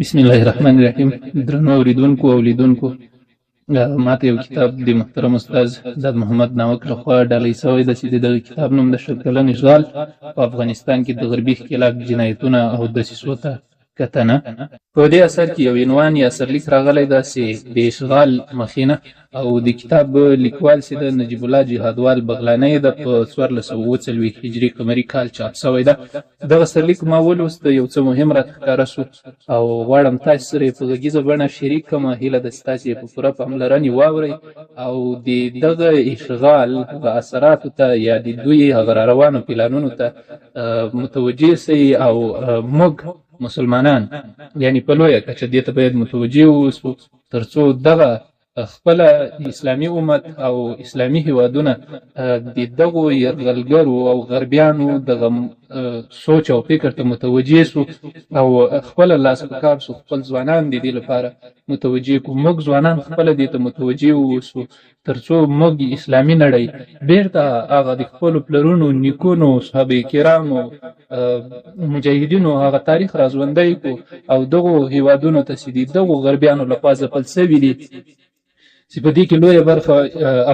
بسم الله الرحمن الرحیم. درنو اورېدونکو او لیدونکو، ماته یو کتاب د محترم استاد داد محمد ناوک لخوا ډالۍ سوی ده چې د دغه کتاب نوم د 20 کلن اشغال په افغانستان کې د غربي ښکېلاک جنایتونه او دسیسو ته کتنه. په دې اثر کې یو عنوان یا سرلیک راغلی ده چې د اشغال مخینه، او د کتاب لیکوال چې د نجیب الله جهادوال بغلانی ده، په 1447 هجري قمري کال چاپ سوی ده. دغه سرلیک ما ولوست، یو څه مهم راته ښکاره سو او غواړم تاسو سره یې په غږیزه بڼه شریک کړم. هیله ده چې تاسو یې په پوره پاملرنې واورئ او د دغه اشغال هغه اثراتو ته یا د دوی هغه را روانو پلانونو ته متوجه سئ. او موږ مسلمانان یعنی په لویه کچه دې ته باید متوجه واوسو ترڅو دغه خپله اسلامي امت او اسلامي هیوادونه د دغو یرغلګرو او غربیانو دغه سوچ او فکر ته متوجه سو او خپله لاس په کار سو، خپل ځوانان د دې لپاره متوجه کو. موږ ځوانان خپله دې ته متوجه واوسو ترڅو موږ اسلامي نړۍ بیرته هغه د خپلو پلرونو، نیکونو، صحابه کرامو، مجاهدینو هغه تاریخ را ژوندی کو او دغو هیوادونو ته چې د دغو غربیانو لخوا ځپل سوي دي، چې په دې کې لویه برخه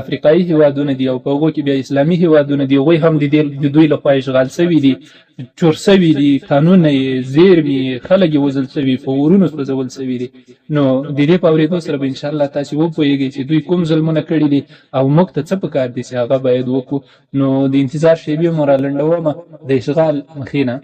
افریقایي هیوادونه دي او په هغو کې بیا اسلامي هیوادونه دي، هغوی هم د دوی لخوا اشغال سوي دي، چور سوي دي، کانونه یې، زیرمې یې، خلک یې وژل سوي، په اورونو سوځول سوي دي. نو د دې په اورېدو سره به انشاءالله تاسې وپوهېږئ چې دوی کوم ظلمونه کړي دي او موږ ته څه پکار دي چې هغه باید وکړو. نو د انتظار شیبې مو رالنډومه. د اشغال مخینه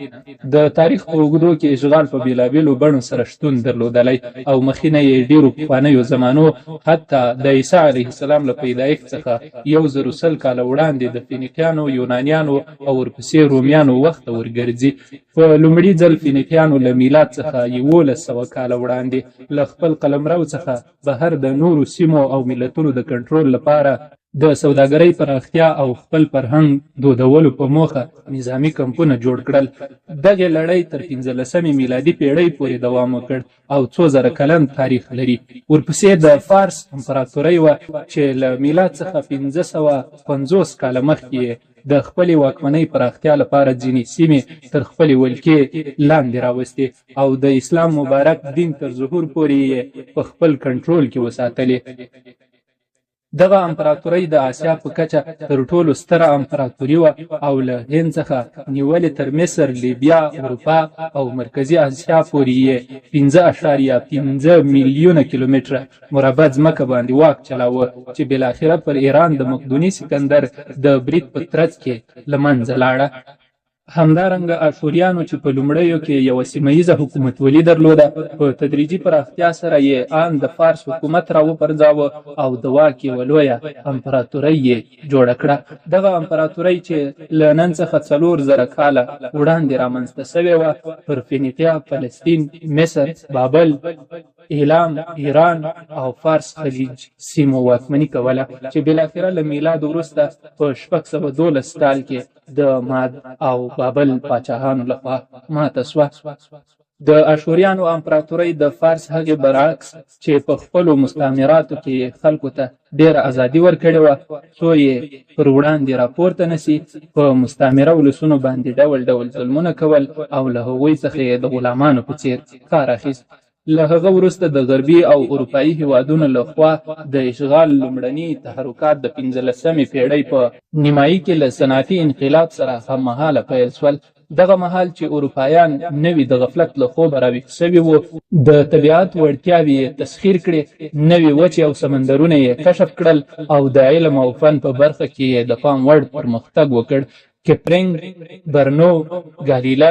د تاریخ په اوږدو کې اشغال په بېلابېلو بڼو سره شتون درلودلی او مخینه یې ډېرو پخوانیو زمانو، حتی د عیسی علیه السلام له پیدایښت څخه 1100 کاله وړاندې د فینیقیانو، یونانیانو او ورپسې رومیانو وخت ته ورګرځي. په لومړي ځل فینیقیانو له میلاد څخه 1100 کاله وړاندې له خپل قلمرو څخه بهر د نورو سیمو او ملتونو د کنټرول لپاره د سوداګرۍ پراختیا او خپل فرهنګ دودولو په موخه نظامي کمپونه جوړ کړل. دغې لړۍ تر 15مې میلادي پېړۍ پورې دوام وکړ او څو زره کلن تاریخ لري. ورپسې د فارس امپراتورۍ وه چې له میلاد څخه 550 کاله مخکې یې د خپلې واکمنۍ پراختیا لپاره ځینې سیمې تر خپلې ولکې لاندې راوستې او د اسلام مبارک دین تر ظهور پورې یې په خپل کنټرول کې وساتلې. دغه امپراتورۍ د اسیا په کچه تر ټولو ستره امپراتوري وه او له هند څخه نیولې تر مصر، لیبیا، اروپا او مرکزي اسیا پورې یې 5.5 میلیونه کیلومتره مربع ځمکه باندې واک چلاوه چې بالاخره پر ایران د مقدوني سکندر د برید په ترڅ کې له منځه لاړه. همدارنګه آشوریانو چې په لومړیو کې یوه سیمه ییزه حکومتولي درلوده، په تدریجي پراختیا سره یې آن د فارس حکومت را وپرځاوه او د واک یوه لویه امپراتورۍ یې جوړه کړه. دغه امپراتورۍ چې له نن څخه 4000 کاله وړاندې رامنځته سوې وه، پر فینیقیا، فلسطین، مصر، بابل، ایلام، ایران او فارس خلیج سیمو واکمني کوله چې بالاخره له میلاد وروسته په 612 کال کې د ماد او بابل پاچاهانو لخوا ماته سوه. د اشوریانو امپراتورۍ د فارس هغې برعکس چې په خپلو مستعمراتو کې یې خلکو ته ډېره ازادي ورکړې وه څو یې پر وړاندې راپورته نه سي، په مستعمره ولسونو باندې ډول ډول ظلمونه کول او له هغوی څخه یې د غلامانو په څېر کار اخیست. له هغه وروسته د غربي او اروپایي هیوادونو له خوا د اشغال لومړني تحرکات د 15مې پېړۍ په نیمایي کې له صنعتي انقلاب سره هممهاله پیل سول. دغه مهال چې اروپایان نوي د غفلت له خوبه راویښ سوي وو، د طبیعت وړتیاوې یې تسخیر کړې، نوې وچې او سمندرونه یې کشف کړل او د علم او فن په برخه کې یې د پام وړ پرمختګ وکړ. کیپرینګ، برنو، ګالیله،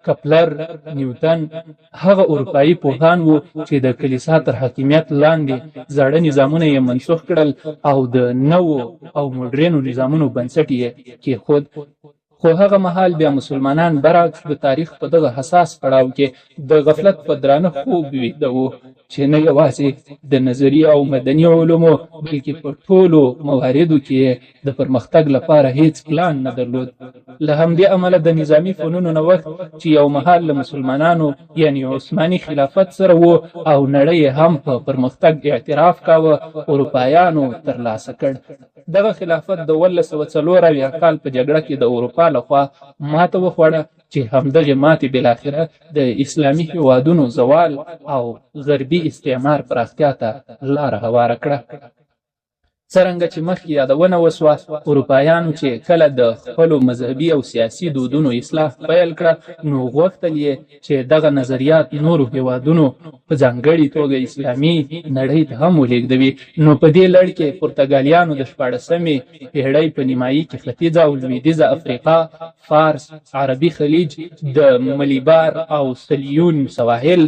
کپلر، نیوتن هغه اروپایي پوهان وو چې د کلیسا تر حاکمیت لاندې زاړه نظامونه یې منسوخ کړل او د نوو او مډرنو نظامونو بنسټ یې کېښود. خو هغه مهال بیا مسلمانان برعکس د تاریخ په دغه حساس پړاو کې د غفلت په درانه خوب ویده وو چې نه یوازې د نظري او مدني علومو بلکې په ټولو مواردو کې یې د پرمختګ لپاره هیڅ پلان نه درلود. له همدې امله د نظامي فنونو نوښت چې یو مهال له مسلمانانو یعنی عثماني خلافت سره وو او نړۍ یې هم په پرمختګ اعتراف کاوه، اروپایانو ترلاسه کړ. دغه خلافت د 1774 کال په جګړه کې د اروپا لخوا ماته وخوړه چې همدغې ماتې بالاخره د اسلامي هېوادونو زوال او غربي استعمار پراختیا ته لاره هواره کړه. څرنګه چې مخکې یادونه وسوه، اروپایانو چې کله د خپلو مذهبي او سیاسي دودونو اصلاح پیل کړه، نو غوښتل یې چې دغه نظریات نورو هېوادونو په ځانګړي توګه اسلامي نړۍ ته هم ولېږدوي. نو په دې لړ کې پرتګالیانو د شپاړسمې پېړۍ په نیمایي کې ختیځه او لوېدیځه افریقا، فارس، عربي خلیج، د ملیبار او سلیون سواحل،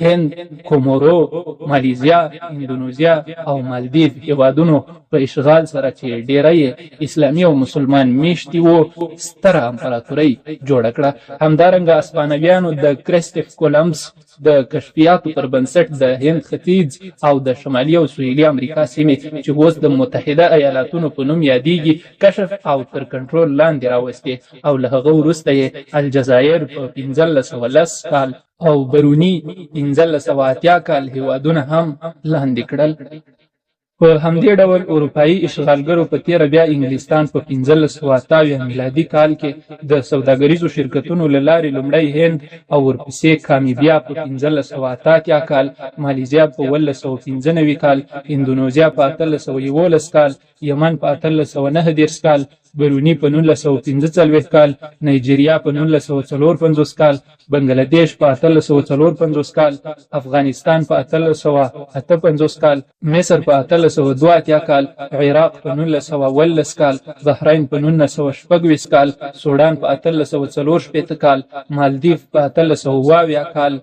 هند، کومورو، مالیزیا، اندونیزیا او مالدیف هېوادونو په اشغال سره چې ډېری یې اسلامي او مسلمان میشتي وو، ستره امپراتورۍ جوړه کړه. همدارنګه اسپانویانو د کریستف کولمبس د کشفیاتو پر بنسټ د هند ختیځ او د شمالي او سویلي امریکا سیمې چې اوس د متحده ایالاتونو په نوم یادیږي کشف او تر کنټرول لاندې راوستې او له هغه وروسته یې الجزایر په 1510 کال او بروني 1580 کال هیوادونه هم لاندې کړل. په همدې ډول اروپايي اشغالګرو په تېره بیا انګلستان په 1578 میلادي کال کې د سوداګریزو شرکتونو له لارې لومړی هند او ورپسې کامیبیا په 1588 کال، مالیزیا په 1795 کال، اندونیزیا په 1811 کال، یمن په 1839 کال، بروني په 1945 کال، نایجریا په 1954 کال، بنګله دېش په 1854 کال، افغانستان په 1858 کال، مصر په 1882 کال، عراق په 1917 کال، بحرین په 1926 کال، سوډان په 1864 کال، مالدیف په 1870 کال،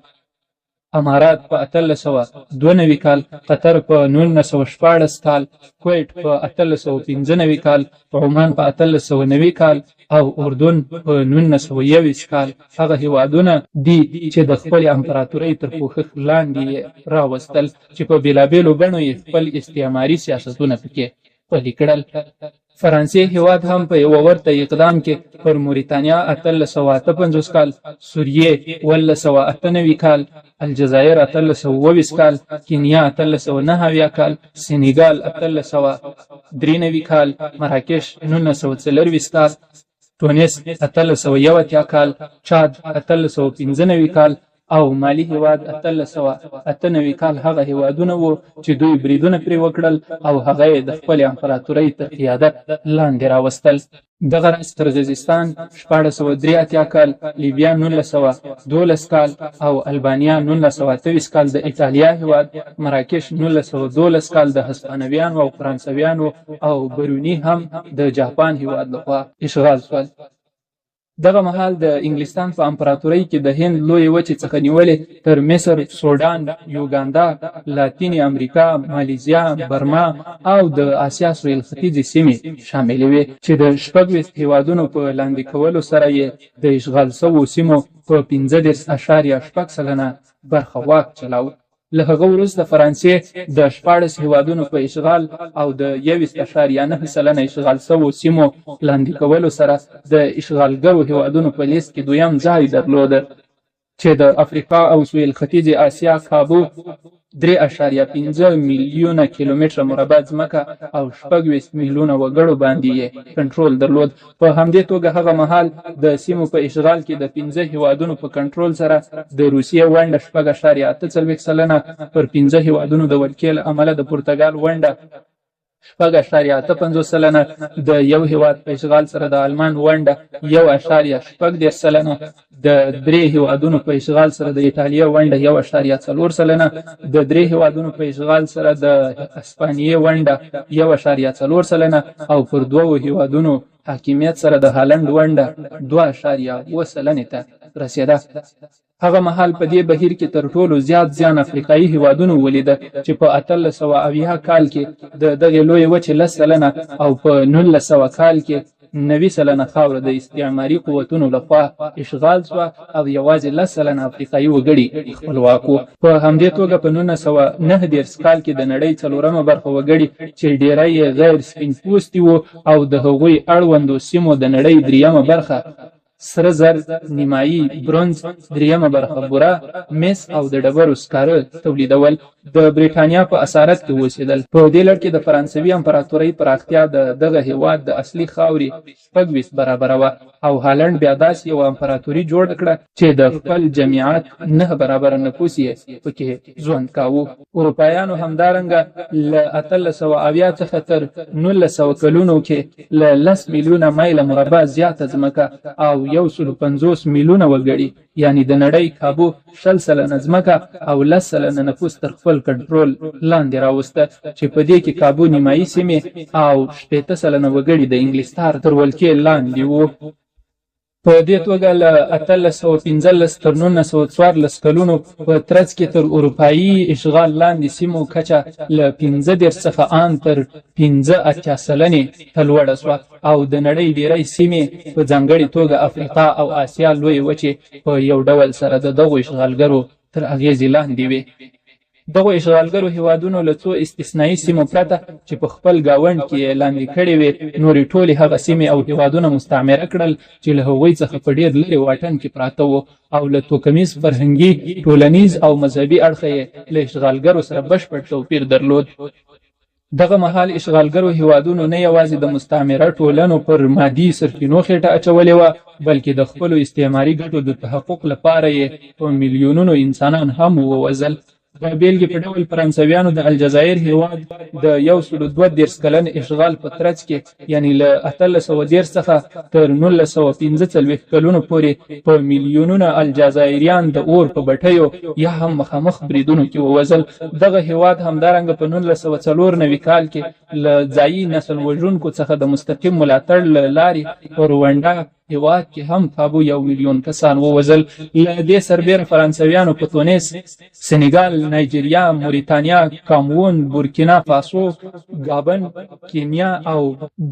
امارات په 1892 کال، قطر په 1916 کال، کویټ په 1895 کال، عمان په 1890 کال او اردن په 1921 کال هغه هېوادونه دي چې د خپلې امپراتورۍ تر پوښښ لاندې یې راوستل چې په بېلابېلو بڼو یې خپل استعماري سیاستونه پکې پلي کړل. فرانسې هېواد هم په یوه ورته اقدام کې پر موریتانیا 1858 کال، سوریې 1798 کال، الجزایر 1827 کال، کینیا 1879 کال، سینیګال 1893 کال، مراکش 1924 کال، تونس 1881 کال، چاد 1895 کال او مالي هېواد 1898 کال هغه هېوادونه وو چې دوی بریدونه پرې وکړل او هغه یې د خپلې امپراتورۍ تر قیادت لاندې راوستل. دغه راز قرغیزستان 1683 کال، لیبیا 1912 کال او البانیا 1928 کال د ایټالیا هېواد، مراکش 1912 کال د هسپانویانو او فرانسویانو او بروني هم د جاپان هېواد لخوا اشغال شول. دغه مهال د انګلستان په امپراتورۍ کې د هند لویې وچې څخه نیولې تر مصر، سوډان، یوګاندا، لاتینې امریکا، مالیزیا، برما او د اسیا سویل ختیځې سیمې شاملې وې چې د 26 هېوادونو په لاندې کولو سره یې د اشغال شوو سیمو په 35.6% برخه واک چلاوه. له هغه وروسته فرانسې د 16 هېوادونو په اشغال او د 21.9% اشغال شوو سیمو لاندې کولو سره د اشغالګرو هېوادونو په لیست کې دویم ځای درلود چې د افریقا او سویل ختیځې اسیا کابو 3.5 میلیونه کیلومتره مربع ځمکه او 26 میلیونه وګړو باندې یې کنټرول درلود. په همدې توګه هغه مهال د سیمو په اشغال کې د پنځه هېوادونو په کنټرول سره د روسیې ونډه 6.48%، پر پنځه هېوادونو د ولکې له امله د پرتګال ونډه 6.58%، د یو هېواد په اشغال سره د آلمان ونډه 1.36%، د درې هېوادونو په اشغال سره د ایټالیا ونډه 1.4%، د درې هېوادونو په اشغال سره د اسپانیې ونډه 1.4% او پر دوو هېوادونو حاکمیت سره د هالنډ ونډه 2.7% ته رسېده. هغه مهال په دې بهیر کې تر ټولو زیات زیان افریقایي هېوادونو ولیده چې په 1870 کال کې د دغې لویې وچې 10% او په 1900 کال کې 90% خاوره د استعماري قوتونو له خوا اشغال شوه او یوازې 10% افریقایي وګړي خپلواک وو. په همدې توګه په 1939 کال کې د نړۍ څلورمه برخه وګړي چې ډېری یې غیر سپین پوستي وو او د هغوی اړوندو سیمو د نړۍ دریمه برخه سره زر، نیمایي برونز، دریمه برخه بوره، مس او د ډبرو سکاره تولیدول، د برېټانیا په اسارت کې اوسېدل. په دې لړ کې د فرانسوي امپراتورۍ پراختیا د دغه هېواد د اصلي خاورې 26 برابره وه او هالنډ بیا داسې یوه امپراتوري جوړه کړه چې د خپل جمعیت نهه برابره نفوس یې پکې ژوند کاوه. اروپایانو همدارنګه له 1870 څخه تر 1900 کلونو کې له لس میلیونه مایله مربع زیاته ځمکه او یو سلو 50 میلیونه وګړي، یعنې د نړۍ کابو 20% ځمکه او 10% نفوس تر خپل کنټرول لاندې راوسته، چې په دې کې کابو نیمایي سیمې او 60% وګړي د انګلستان تر ولکې لاندې وو. په دې توګه له 1815 تر 1914 کلونو په ترڅ کې تر اروپایي اشغال لاندې سیمو کچه له 35 څخه آن تر 85 سلنې ته لوړه شوه او د نړۍ ډیری سیمې، په ځانګړې توګه افریقا او اسیا لویې وچې، په یو ډول سره د دغو اشغالګرو تر اغیزې لاندې وې. دغو اشغالګرو هیوادونو له څو استثنایي سیمو پرته چې په خپل ګاونډ کې یې لاندې کړې وې، نورې ټولې هغه سیمې او هیوادونه مستعمره کړل چې له هغوی څخه په ډیر لرې واټن کې پراته وو او له توکمیز، فرهنګي، ټولنیز او مذهبي اړخه یې له اشغالګرو سره بشپړ توپیر درلود. دغه مهال اشغالګرو هیوادونو نه یوازې د مستعمره ټولنو پر مادي سرچینو خېټه اچولې وه، بلکې د خپلو استعماري ګټو د تحقق لپاره یې په میلیونونو انسانان هم ووژل. د بېلګې په ډول، فرانسویانو د الجزایر هیواد د 132 کلن اشغال په ترڅ کې، یعنې له 1830 څخه تر 1945 کلونو پورې، په میلیونونه الجزایریان د اور په بټیو یا هم مخامخ بریدونو کې ووژل. دغه هیواد همدارنګه په 1994 کال کې له ځایي نسل وژونکو څخه د مستقیم ملاتړ له لارې په روانډا هیواد کې هم کابو یو میلیون کسان ووژل. له دې سربېره فرانسویانو په تونس، سنیګال، نایجریا، موریتانیا، کاموون، بورکینا فاسو، ګابن، کینیا او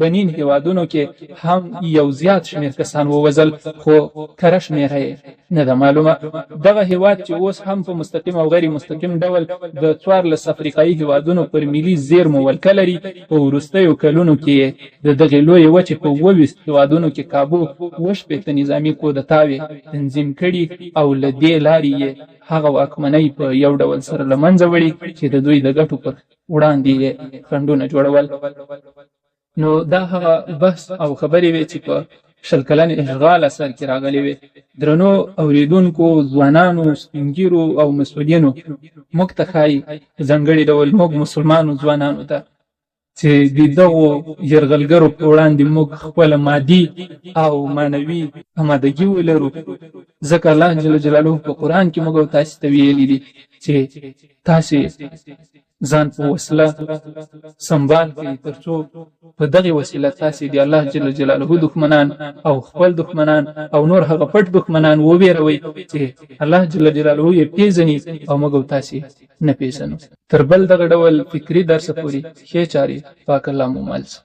بنین هیوادونو کې هم یو زیات شمېر کسان ووژل، خو کره شمېره یې نه ده معلومه. دغه هیواد چې اوس هم په مستقیم او غیر مستقیم ډول د 14 افریقایي هیوادونو پر ملي زیرمو ولکه لري، په وروستیو کلونو کې یې د دغې لویې وچې په 27 هیوادونو کې کابو 67 نظامي کودتاوې تنظیم کړي او له دې لارې یې هغه واکمنۍ په یو ډول سره له منځه وړي چې د دوی د ګټو پر وړاندې یې خنډونه جوړول. نو دا هغه بحث او خبرې وې چې په 20 کلن اشغال اثر کې راغلې وې. درنو اوریدونکو، ځوانانو، سپینږیرو او مسؤلینو، موږ ته ښایي، په ځانګړي ډول موږ مسلمانو ځوانانو ته، چې د دغو یرغلګرو په وړاندې موږ خپله مادي او معنوي آمادګي ولرو، ځکه الله جل جلاله په قرآن کې موږ او تاسې ته ویلي دي چې تاسې ځان په وسله سمبال کړئ، ترڅو په دغه وسیله تاسې د الله جل جلاله دښمنان او خپل دښمنان او نور هغه پټ دښمنان وویروئ چې الله جل جلاله یې پیژني او موږ او تاسې نه پیژنو. تر بل دغه ډول فکري درس پورې ښې چارې، پاک الله مو مل شه.